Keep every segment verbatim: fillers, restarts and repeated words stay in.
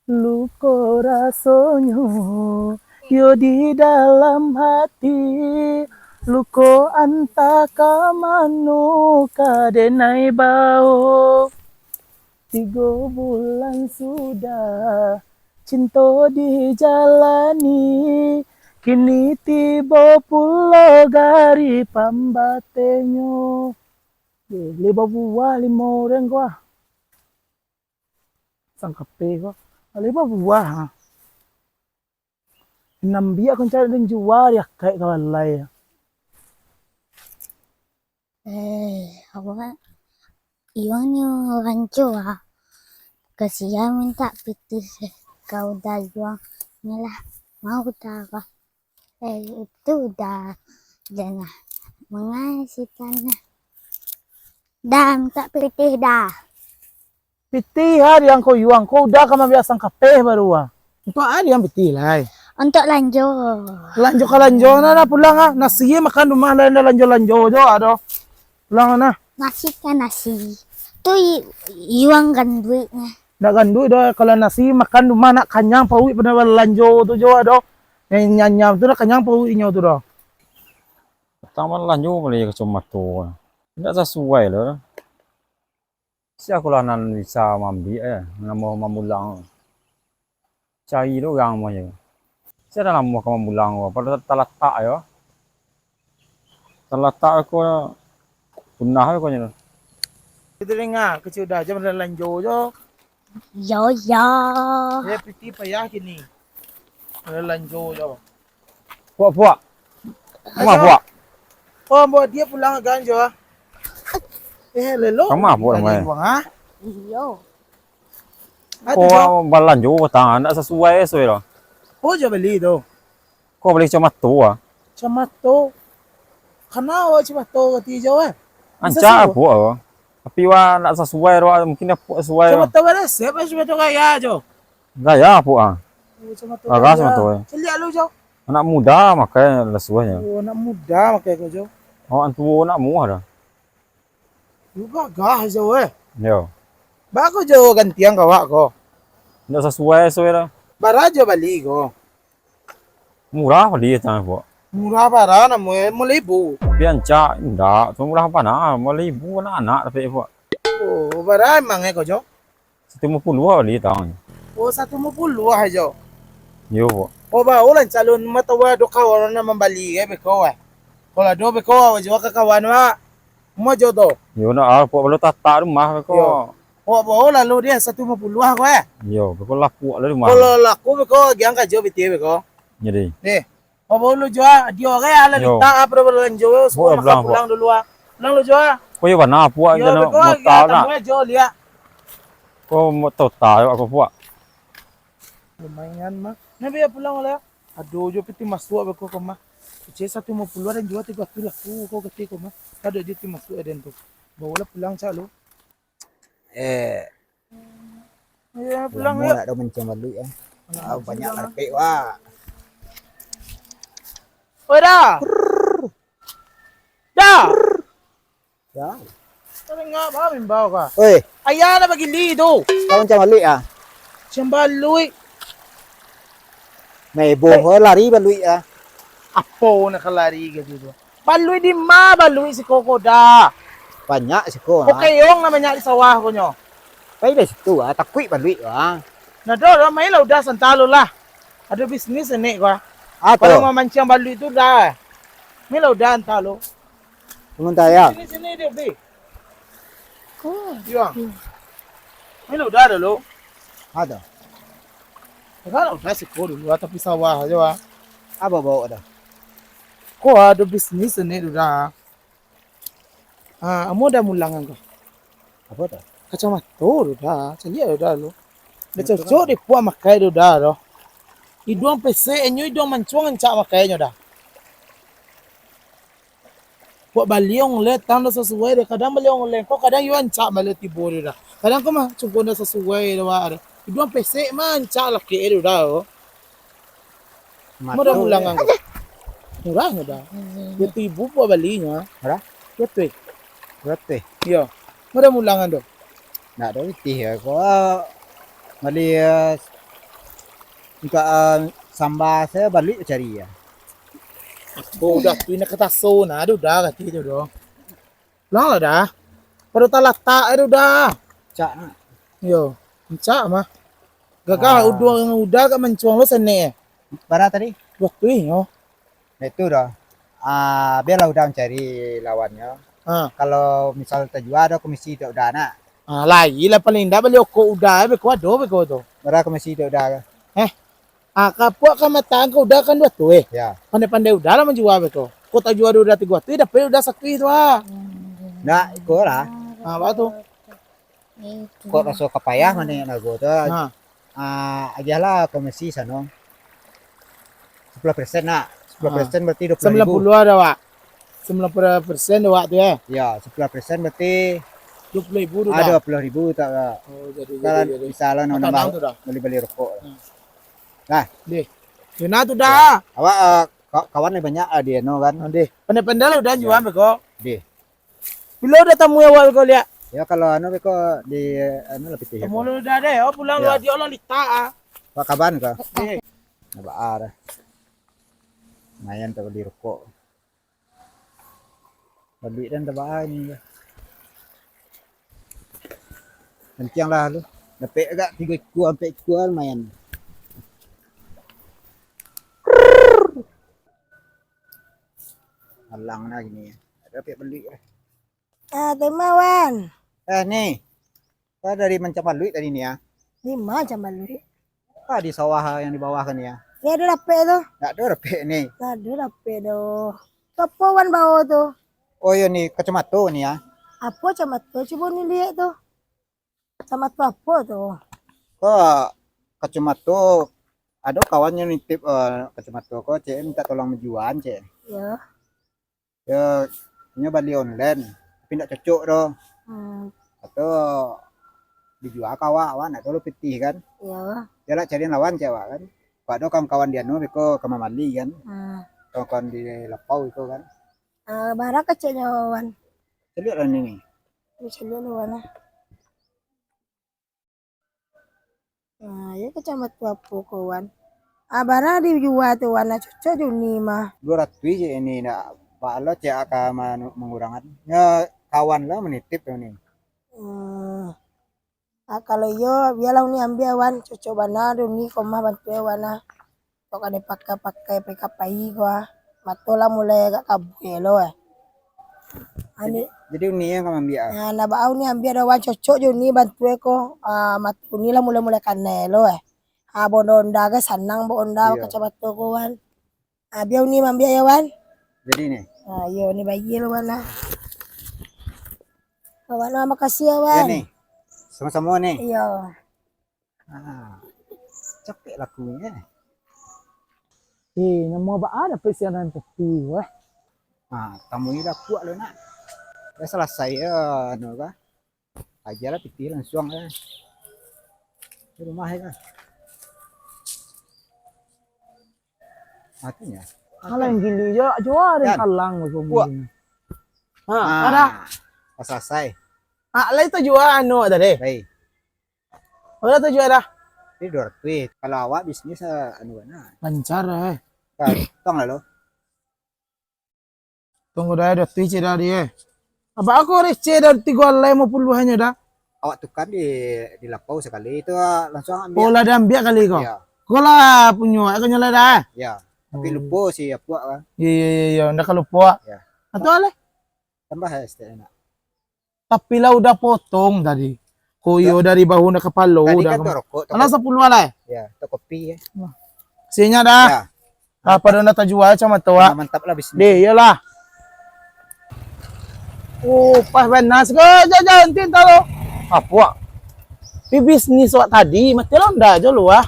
Luko rasonyo yo di dalam hati, luko antah ka mano ka denai bao. Tigo bulan sudah cinto dijalani, kini tibo pulo gari pambatenyo. Eh, lai babuah limo urang ko ah. Sangkapeh ko. Lai babuah ah. Nambiak ko cari den jua di akaik ka balai. Eh, awak Iwang ni urang jua. Kasian mintak pitih ka uda Iwang. Nyolah, mau uda ko. Eh, itu uda. Janah. Mangai si tanah. Dah, mintak pitih dah. Pitih ha, di angko yuang ko uda ka mambiak sangkapeh baru ah. Untuak a di ang pitih lai? Untuak lanjo. Lanjo ka lanjo, nah, nah pulang ah. Nasi makan rumah lai, ndak lanjo-lanjo jo ado. Pulang nah. Nasi kan nasi. Tu i- yuang ganduiknyo. Ndak ganduik doh, kalau nasi makan rumah nak kanyang paruik, pado balanjo tu jo ado. Nyanyam tu nak kanyang paruik inyo tu doh. Patang balanjo bali kacamato. Ndak sasuai lah. Sia ko lah nan bisa maambiak, eh, nan namuah mamulang. Cari tu urang namuahnyo. Sia nan namuah ka mamulang ko, pado talatak yo. Talatak ko punah ko nyo. Kito danga, kecil dah, jangan lanjo jo. Yo, yo. Yo, piti payah kini. Lanjo jo. Puak, puak. Rumah puak. Oh, bawa dia pulang ganjo ah. Eh, lelo. Rumah puak, mai. Iyo. Ko balanjo patang, ndak sasuai, sasuai lah. Oh, jo bali tu. Ko bali kacamato ah. Kacamato. Kana awak kacamato kati jo eh? Ancak puak ko. Tapi wak ndak sasuai doh, mungkin puak sasuai. Kacamato bara sep, kacamato gaya jo. Gaya puak ah. Kacamato gaya. Ciliak lu jo. Anak muda makai lah suahnyo. Oh, anak muda makai ko jo. Awak tuo ndak muah doh. Lu gagah jo eh. Yo. Baa ko jo gantiang ka awak ko. Ndak sasuai, sasuai lah. Bara jo bali ko. Murah bali tangan puak. Murah bara namuah limo ribu. Tapi ancak indak, tu murah bana, limo ribu anak-anak dapek puak. Oh, bara emang eh ko jo? Satu limo puluah bali tangan. Oh, satu limo puluah ajo. Yo puak. Oh, baa lah calon matawa do kawan nan mambali eh beko eh. Kalau ado beko awak jua ka kawan wak. Mo jo tu. Yo nak ah, puak balo tatak rumah beko. Yo. Awak bao lalu dia satu limo puluah ko eh. Yo, beko lapuak lah rumah. Kalau laku beko agiah kajo pitih beko. Jadi. Deh. Bawa lu jua, dio orang lah minta apa balanjo, semua makan pulang dulu ah. Pulang lu jua. Ko iyo bana puak. Iyo, jano beko, mota nak. Tamu jo liak. Ko mota tak aku puak. Lumayan mah. Nah, biar pulang lah. Aduh, jo piti masuak beko ko mah. Kecil satu limo puluah dan jua tigo ratus laku ko kecil ko mah. Ada je piti masuak dan tu. Bawalah pulang cak lu. Eh. Iyo, pulang yo. Lamo nak do mancang baluik ah. Banyak karpet wak. Oi, Da. Da. Ya. Tadanga ba mimbau ka. Oi. Ayah nak bagili tu. Kau mancang baluik ah. Mancang baluik. Meboh lari baluik ah. Apo nak ka lari ka tu? Baluik di ma baluik siko ko Da? Banyak siko. Okeyong nan banyak di sawah ko nyo. Pai dari situ ah, takuik baluik ah. Nah, do, do, mailah Uda santa lu lah. Ado bisnis anek ko ah. Apo? Kalau mamanciang baluik tu Da. Mailah Uda santa lu. Santa ya. Sini, sini, dia, Bi. Ko. Iyo. Mailah Uda dulu. Ado. Ado Uda siko dulu, tapi sawah ajo ah. Apo baok Da? Ko ado bisnis anek tu Da. Ah, amuah Da mulang angko. Apo tu? Kacamato tu Da, caliak tu Da lu. Dah cocok dek puak makai tu Da tu. Iduang pesek nyo, iduang mancuang ancak makai nyo Da. Puak bali online tang dah sasuai deh. Kadang bali online ko, kadang yo ancak bali tibo deh Da. Kadang ko mah cubo dah sasuai deh wak deh. Iduang pesek mah ancak lakek deh Da ko. Murah mulang angko. Murah nyo Da. Yo tu ibu puak bali nyo. Murah? Yo tu. Murah tu. Iyo. Murah mulang angko. Nak ado pitih ko. Bali eh, Untuak, eh, samba sajo baluik cari, yo. Ko Uda tu indak kataso nah, ado Uda kati tu doh. Pulang lah dah. Pado talatak ado Uda. Cak nak. Yo, cak mah. Gagah. Ah. Uda, Uda ka mancuang lo sanek. Bara tadi? Duo ratuih nyo. Nah, itu dah. Ah, bialah Uda mancari lawannyo. Ha. Kalau misal tajua, ado komisi untuak Uda nak. Ah, lai lah, paling indak bali rokok Uda, beko ado, beko tu. Bara komisi untuak Uda? Eh? Ah, kapuak ka matan ka Uda kan duo ratuih, eh. Ya. Pandai-pandai Uda lah manjua, beko. Ko tajua Uda tigo ratuih, dapek Uda saratuih tu, ah. Nak, iko lah. Ah, apo tu? Kok raso ka payah mah naiak nago tu. Ha. Ah, agiahlah komisi sano. Sapuluah persen nak. Sapuluah persen berarti duo puluah ribu. Sambilan puluah dah, Wak. Sambilan puluah persen dah, Wak, tu, eh? Ya, sapuluah persen berarti duo puluah ribu tu, ah, dah. Duo puluah ribu tak, Wak. Oh, jadi, kalau jadi, jadi. Bisa lah, nak nambah tu dah. Bali-bali rokok. Hmm. Nah. Deh. Yo nah tu dah. Ya. Awak, eh, ka-, kawan ni banyak, ah, di anu kan. Ah, deh. Pandai-pandai lah Uda jua, beko. Deh. Bilo Uda tamui awak beko liak? Yo, kalau anu beko di, anu lah, pitih. Tamui lo Uda deh, oh, pulang lo. Ya. Adi Allah litak, ah. Wak kaban ko? Eh. Ndak baa dah. Lumayan tak bali rokok. Baluik dan ndak baa ni. Kencang lah lu. Dapek agak tigo ikua, ampek ikua lumayan. Alang lah gini. Dapek baluik lah. Ah, terima, Wan. Eh, ni. Kau dari mancang baluik tadi ni, ah? Di ma mancang baluik? Ah, di sawah yang di bawah kan, ya? Ni ado dapek tu? Ndak ado dapek ni. Ndak ado dapek tu. Apo Wan bao tu? Oh, iyo ni, kacamato ni, ya. Apo kacamato? Cubo ni liek tu. Kacamato apo tu? Kok kacamato, ado kawan yang nitip, eh, kacamato ko, cek, minta tolong manjuan, cek. Iyo. Yo, inyo bali online, tapi ndak cocok doh. Hmm. Atau dijua ka awak, awak ndak tahu lo pitih kan. Iyo. Yo lah, carian lawan cek awak kan. Awak ado kawan-kawan di anu, beko ka mambali kan. Hmm. Kawan-kawan di Lapau iko kan. Ah, bara keceknyo, Wan? Caliak lah ni, ni. Ni caliak lah, Wan, ah. Nah, iyo kacamato apo ko, Wan? Ah, bara dijua tu, Wan, lah cocok jo ni mah. Duo ratuih je ni, ndak baa lo cek ka manu-, mangurangan. Nyo kawan lah manitip tu ni. Hmm. Ah, kalau iyo, bialah uni ambiak, Wan. Cocok bana tu ni ko mah bantuak Wan lah. Tok ka dipakai-pakai pai ka pai ko ah. Mato lah mulai agak kabua lo eh. Ani. Jadi, jadi uni yang ka maambiak ah? Nah, ndak baa uni ambiak doh, Wan, cocok jo uni bantuak ko. Ah, mato uni lah mulai-mulai kanai lo eh. Ah, bondo onda kan sanang, bondo onda. Iyo. Kacamato ko, Wan. Ah, bia uni maambiak yo, Wan. Jadi ni. Ah, iyo, ni bayia lo, Wan lah. Wan, makasih yo, Wan. Iyo ni. Samo-samo ni. Iyo. Ah, capek lakunyo. Eh, namo baa dapek siaran kopi ko eh? Ah, tamui lah puak lo nak. Dah salasai yo, anu ka. Aja lah pitih langsuang ka. Di rumah ka. Makonyo. Alah, yang gili jo, jo ado kalang ko. Puak. Ha, ah, ado. Lah salasai. Ah, lai tajua anu tadi. Lai. Bara tajua dah? Tadi duo ratuih. Kalau awak bisnis, ah, anu bana. Lancar eh. Tong lah lo. Tong ko dah, duo ratuih cek dah di eh. Apo ko receh dah tigo alai limo puluah nyo dah? Awak tuka di, di Lapau sakali tu, ah, langsuang ambiak. Oh, lah diambiak kali ko? Iyo. Ko lah punyo, ko nyo lah dah eh? Iyo. Tapi lupo si apuak kan. Iyo, iyo, iyo, iyo. Ndak ka lupo. Iyo. Atau alai? Tambah eh, setek nak. Tapi lah Uda potong tadi. Ko iyo dari bahu ndak kapalo tadi dah kan. Tok rokok, tok. Alah, sapuluah lah eh? Yo, tok kopi eh. Sinyo dah. Yo. Lah, pado ndak tajua camato, Wak. Mantap lah bisnis. Deh, iyolah. Oh, pas bana. Siko, jan, jan, tin talo. Apo, Wak? Pi bisnis wak tadi, mati lah onda jo lu ah.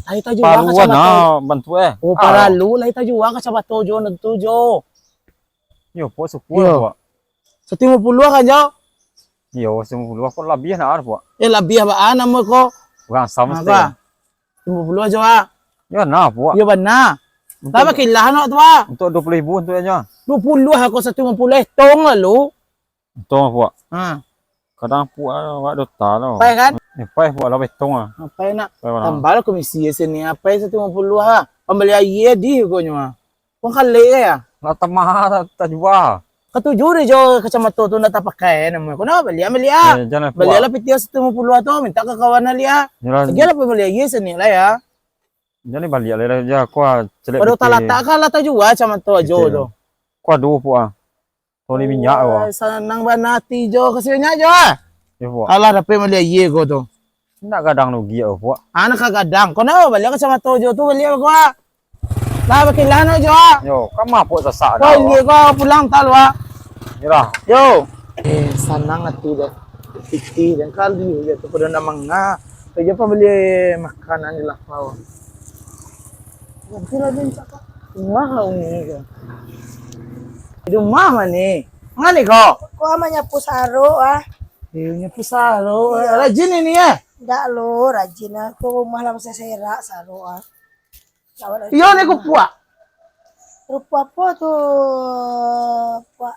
Lai tajua kacamato. Paralu nah bantu eh. Oh, paralu lai tajua kacamato jo, nentu jo. Yo, Pok, syukur lah, Pok. Satu limo puluah kan, Jo? Iyo, satu limo puluah kok labiah nak, Pok? Eh, labiah baa namo ko? Urang sam mesti. Limo puluah, Jo, ah. Yo, nah, Pok. Yo, bana. Lah, bakilah nak tu, ah. Untuak duo puluah ribu untuak nyo. Duo puluah ko satu limo puluah, etong lalu. Etong, Pok. Ha. Kadang Pok awak dota lo. Pai kan? Eh, pai buek lah betong ah. Apo nak? Pai mana? Tambah lah komisi ya sini. Apo satu lima puluh ah? Pambali aia di ko nyo ah. Wong kalek ka ya? Lah tamah ta-, tajua. Katuju deh jo kacamato tu nak tapakai namo. Ko nak bali, bali ah. Eh, jangan Bali buek. Lah piti satu lima puluh tu, minta ka kawan ali ah. Yalah. Lagi lah pambali aia sini lah ya. Jadi baliak lai lah, ja, kua celek Pado piti. Talatak kan lah tajua kacamato ajo Piti. Tu. Kua duo puak ah. Toli minyak kua. Wah, sanang bana ati jo, kasih banyak jo ah. Ya, puak. Alah, dapek mali aia ko tu. Nak gadang rugi ah, puak. Ah, nak ka gadang. Ko nak baliak kacamato jo tu, baliak ko ah. Lah, bakilah nak jo ah. Yo, kama puak sasak Kau dah, ini puak. Ko pulang tak lu ah. Yalah. Yo. Eh, sanang ati dah. Piti dan kali je tu pado nak manga. Kerja pambali makanan di lapau. Nanti lah dia cakap. Rumah kau ni ke? Di rumah mah ni? Manga ni kau? Kau amat nyapu saruk ah. Eh, nyapu saruk. Iya. Rajin ini eh? Ndak lo, rajin ah. Kau rumah lah masih serak saruk ah. Iyo ni kupuak. Rupa apa tu, Puak?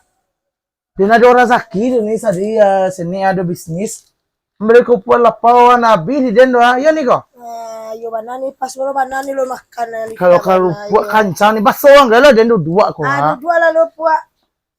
Den ado razaki tu ni, sadi, ah, sini ado bisnis. Mambali kupuak lapau, ah, abih di den tu, ah. Iyo ni ko? Ah, iyo bana ni, pas lo bana ni lo makan, ah, Kalau lipat karupuak bana, iyo. Kancang ni, baso urang galo den duduak ko, Ah, ah. Duduak lah lo, Puak.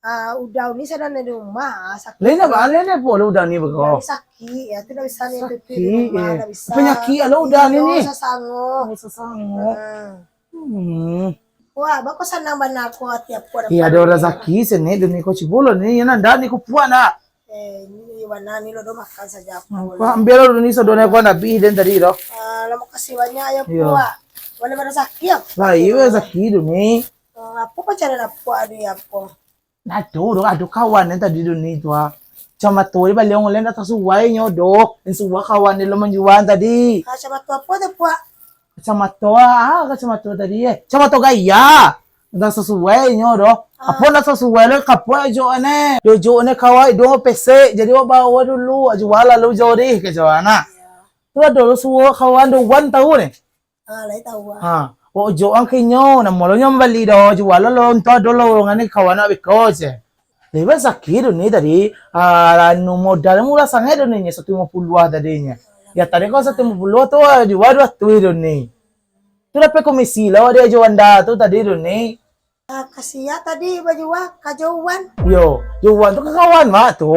Ah, udah ni sadang di rumah, ah, sakik. Lain apa? Lain apa lo udah ni beko? Udah ni sakik, ya, tu dah bisa ni tutup di Sakik, rumah, eh. Dah bisa. Penyakit lo udah ni, Iyo, ni. Sasango. Oh, sasango. Ah. Hmm. Wah, bako sanang bana ko ati Apuak dapat Iya, ado ni. Razaki sini dunia ko cibo lo ni, nan dah ni kupuak nak. Eh, ni bana ni lo do makan saja Apuak. Wah, ambil lo ni sadonyo ko nak bih den tadi doh. Ah, lamo kasih banyak ya Iya. Puak. Boleh barasaki ya? Lah, iyo razaki tu ni. Ah, apa pacaran Apuak ni apa? Ado doh, ado kawan nan tadi tu ni tu ah. Kacamato di baliak online dah tasuai nyo doh. Nan suah kawan ni lo manjual tadi. Ah, kacamato apa tu, Puak? Kacamato ah, kacamato tadi eh. Kacamato gaya. Dah sasuai nyo doh. Ah. Apa dah sasuai lo kapuak jo ne. Dojo ne kawai do pesek. Jadi wak bawa dulu, wak jual lalu jo deh ke jo anak. Iya. Tu ado lo suah kawan do wan tahu ni. Ah, lai tahu ah. Ha, wak jo ang kinyo, namo lo nyo mambali doh, jual lo, lo, entah ado lo, ngani kawan nak beko je. Lebar sakik tu ni tadi, ah, anu modal murah sangaik tu ni, satu lima puluh ah tadi nyo. Ya tadi kau satu lima puluh tu, ah, jual dua ratus tu ni. Tu dapek komisi lo dia jo anda tu tadi tu ni. Ah, kasiak tadi bajua ka Jowan. Yo, Jowan tu ka kawan mak tu.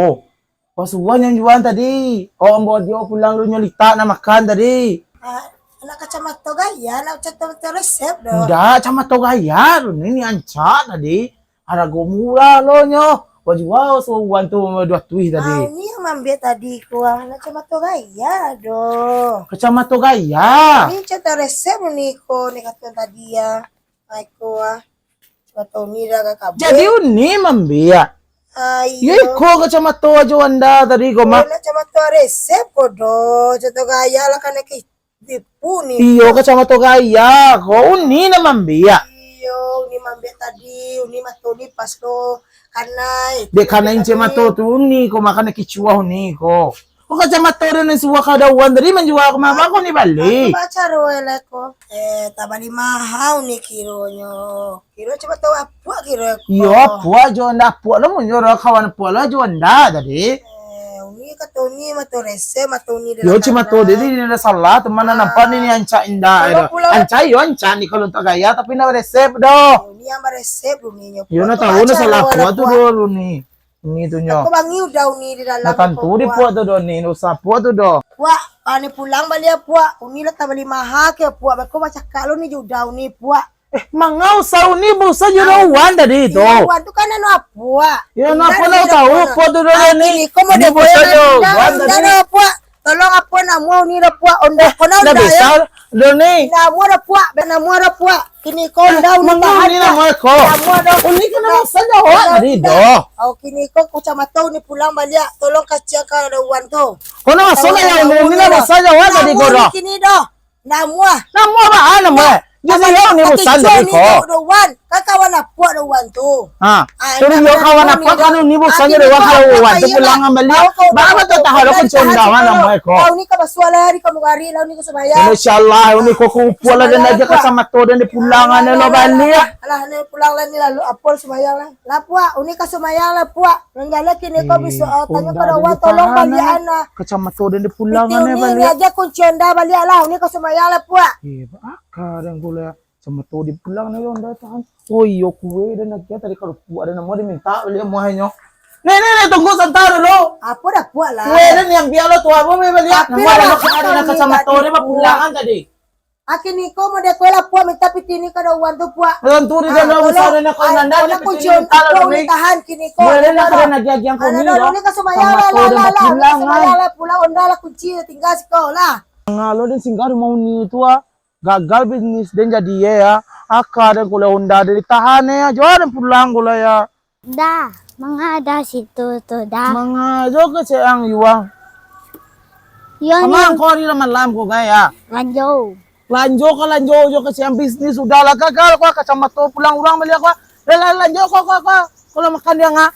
Pas suah nyo jual tadi. Oh, ambo dio pulang lu nyo litak nak makan tadi. Ah, nak kacamato gaya, nak kacamato resep doh. Ndak, kacamato gaya tu ni, ni ancak tadi. Harago murah lo nyo. Wak jual suruhan tu dua tuih tadi. Ah, ni yang maambiak tadi ko, ah, nak kacamato gaya doh. Kacamato gaya. Ni kacamato resep ni ko, ni kato tadi ya. Ai ko, ah. Kacamato ni dah ka kabeh. Jadi uni maambiak. Ah, Yo iyo. Iko kacamato ajo anda tadi ko, Mak. Nak kacamato resep ko doh. Kacamato gaya lah kana ki-, tipu ni. Iyo, kacamato gaya ko. Uni nan maambiak. Iyo, uni maambiak tadi. Uni mato ni pas lo. Kanai. Dek kanai ince mato tu uni ko, makana kicuah uni ko. Ko kacamato den nan suah ka dauan tadi manjual ka mama ko ni bali. Aku baca roe lah ko. Eh, tabali mahau ni kironyo. Kiro cubo tau apuak kiro ko. Iyo, apuak jo ndak apuak lo munyo ro kawan apuak lo jo ndak tadi. Eh, uni kato uni mato rese, mato uni Yo, dalam cuma to tanah. Diri ni ada salah, teman Ah. Nampak ni, ni ancak indak. Pulo, pulo. Ancak iyo, ancak ni kalau tak gaya tapi ndak resep doh. Uni yang beresep dulu ni nyo. Yo, nak tahu nak salah apuak tu dulu ni. Ni tu nyo. Aku bangi udah uni di dalam. Nah, tantu di puak tu doh ni, dosa puak tu doh. Puak, ah, ni pulang baliak puak. Uni lah tabali maha ke puak. Beko bacakak lo ni jo udah uni puak. Eh, mangau sa uni busa jo udah wan tadi tu. Iyo, wan tu kan anu apuak. Yo, nak apa nak tahu puak tu doh ni. Ini ko model busa jo wan tadi. Puak. Tolong apo namuah uni dah puak, ondak ko nah dah bisa, dah ni. Namuah dah puak, namuah dah puak. Kini ko dah uni tahan ni namuah ko. Namuah dah. Uni ko nama saja awak tadi dah. Oh, kini ko kacamato uni pulang baliak. Tolong kaciakan ada wan tu. Ko nama saja yang uni nama saja awak tadi ko dah. Kini dah. Namuah. Namuah apa namuah? Jadi, yo ni bosan tadi ko. Wan, kan kawan Apuak do Wan tu. Ha. Jadi, yo kawan Apuak kan ni bosan jadi Wan, kalau Wan tu pulang baliak. Baa tu tahu lo kunci Honda Wan namo ko. Lah, uni ka basuo lah, hari ka mugari lah, uni ka sumbayang. Insyaallah, uni ko kumpul lah, dan aja kacamato dan dipulangan lo baliak. Alah, ni pulang lah ni, lalu Apuak sumbayang lah. Lah, Puak, uni ka sumbayang lah, Puak. Nan jaleh kini ko bisuak, tanyo ka Wan, tolong baliak-an lah. Kacamato dan dipulangan baliak. Aja kunci Honda baliak lah, uni ka sumbayang lah, Puak. Eh, baa den ko lah. Kacamato dipulangan Honda tahan. Oh iyo, kue dan lagi tadi kalau Puak ada namo diminta baliak muahnyo. Nih, nih, nih, tunggu santa dulu. Apo dah, Puak lah. Kue dan yang biar lo tu apo baliak. Namo ada kacamato ni bapulangan tadi. Kini ko model kue lah, Puak, minta pitih ni ka Wan tu, Puak. Wan tu di dalam usaha nak kau nanda, kunci Apuak uni tahan kini ko. Boleh nak kena agiah-agiah kau ni lo. Uni ka sumbayang lah, lah, lah, lah, uni ka sumbayang lah, pulang Honda lah, kunci tingga siko lah. Ngalo den singgah rumah uni tu ah. Gagal bisnis den jadi ye ya. Aka den kuliah Honda den ditahan ye. Juo den pulang kuliah ya. Dah, manga dah situ tu dah. Manga jo ke seang yuang. Yo, amang, kau hari lah malam kau gaya. Lanjo. Lanjo ka lanjo jo ke seang bisnis sudah lah gagal kau kacamato pulang urang baliak kau. Lah, lah, lanjo kau, kau, kau. Kalau makan dia ngah.